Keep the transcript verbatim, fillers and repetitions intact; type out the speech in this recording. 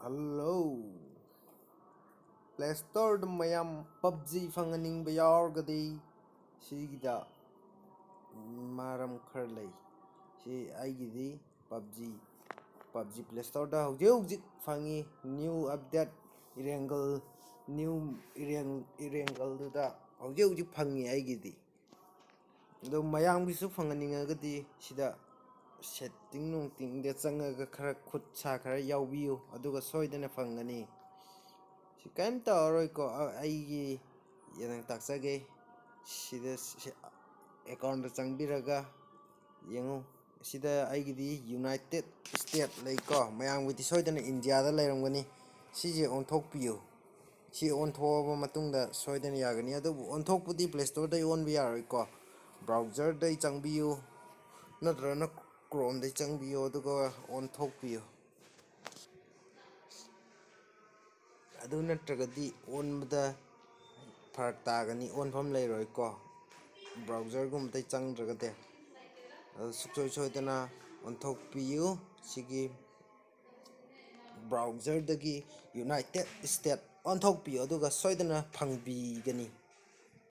Hello, Play Storeꯗ ꯃꯌꯥꯝ PUBG ꯐꯪꯍꯟꯅꯤꯡꯕ ꯌꯥꯎꯔꯒꯗꯤ ꯁꯤꯒꯤꯗ ꯃꯔꯝ ꯈꯔ ꯂꯩ꯫ ꯁꯤ ꯑꯩꯒꯤꯗꯤ PUBG PUBG Play Storeꯗ ꯍꯧꯖꯤꯛ ꯍꯧꯖꯤꯛ ꯐꯪꯉꯤ꯫ New update ꯏꯔꯦꯡꯒꯜ, new ꯏꯔꯦꯡ ꯏꯔꯦꯡꯒꯜꯗꯨꯗ ꯍꯧꯖꯤꯛ ꯍꯧꯖꯤꯛ ꯐꯪꯉꯤ ꯑꯩꯒꯤꯗꯤ꯫ ꯑꯗꯣ ꯃꯌꯥꯝꯒꯤꯁꯨ ꯐꯪꯍꯟꯅꯤꯡꯉꯒꯗꯤ ꯁꯤꯗ ꯁꯦꯠꯇꯤꯡ ꯅꯨꯡꯇꯤꯡꯗ ꯆꯪꯉꯒ ꯈꯔ ꯈꯨꯠ ꯁꯥ ꯈꯔ ꯌꯥꯎꯕꯤꯌꯨ, ꯑꯗꯨꯒ ꯁꯣꯏꯗꯅ ꯐꯪꯒꯅꯤ꯫ ꯁꯤ ꯀꯔꯤꯝ ꯇꯧꯔꯔꯣꯏꯀꯣ꯫ ꯑ- ꯑꯩꯒꯤ ꯌꯦꯡꯉ ꯇꯥꯛꯆꯒꯦ꯫ ꯁꯤꯗ ꯑꯦꯀꯥꯎꯟꯗ ꯆꯪꯕꯤꯔꯒ ꯌꯦꯡꯉꯨ꯫ ꯁꯤꯗ ꯑꯩꯒꯤꯗꯤ United State ꯂꯩꯀꯣ꯫ ꯃꯌꯥꯝꯒꯤꯗꯤ ꯁꯣꯏꯗꯅ ꯏꯟꯗꯤꯌꯥꯗ ꯂꯩꯔꯝꯒꯅꯤ꯫ ꯁꯤꯁꯦ ꯑꯣꯟꯊꯣꯛꯄꯤꯌꯨ꯫ ꯁꯤ ꯑꯣꯟꯊꯣꯛꯑꯕ ꯃꯇꯨꯡꯗ ꯁꯣꯏꯗꯅ ꯌꯥꯒꯅꯤ꯫ ꯑꯗꯨꯕꯨ ꯑꯣꯟꯊꯣꯛꯄꯗꯤ Play Storeꯗꯩ ꯑꯣꯟꯕ ꯌꯥꯔꯣꯏꯀꯣ꯫ Browserꯗꯩ ꯆꯪꯕꯤꯌꯨ, ꯅꯠꯇ꯭ꯔꯒꯅ Chromeꯗꯩ ꯆꯪꯕꯤꯌꯨ, ꯑꯗꯨꯒ ꯑꯣꯟꯊꯣꯛꯄꯤꯌꯨ꯫ ꯑꯗꯨ ꯅꯠꯇ꯭ꯔꯒꯗꯤ ꯑꯣꯟꯕꯗ ꯐꯔꯛ ꯇꯥꯒꯅꯤ, ꯑꯣꯟꯐꯝ ꯂꯩꯔꯣꯏꯀꯣ, Browserꯒꯨꯝꯕꯗꯩ ꯆꯪꯗ꯭ꯔꯒꯗꯤ꯫ ꯑꯗꯨ ꯁꯨꯡꯁꯣꯏ ꯁꯣꯏꯗꯅ ꯑꯣꯟꯊꯣꯛꯄꯤꯌꯨ꯫ ꯁꯤꯒꯤ Browserꯗꯒꯤ United State ꯑꯣꯟꯊꯣꯛꯄꯤꯌꯨ, ꯑꯗꯨꯒ ꯁꯣꯏꯗꯅ ꯐꯪꯕꯤꯒꯅꯤ꯫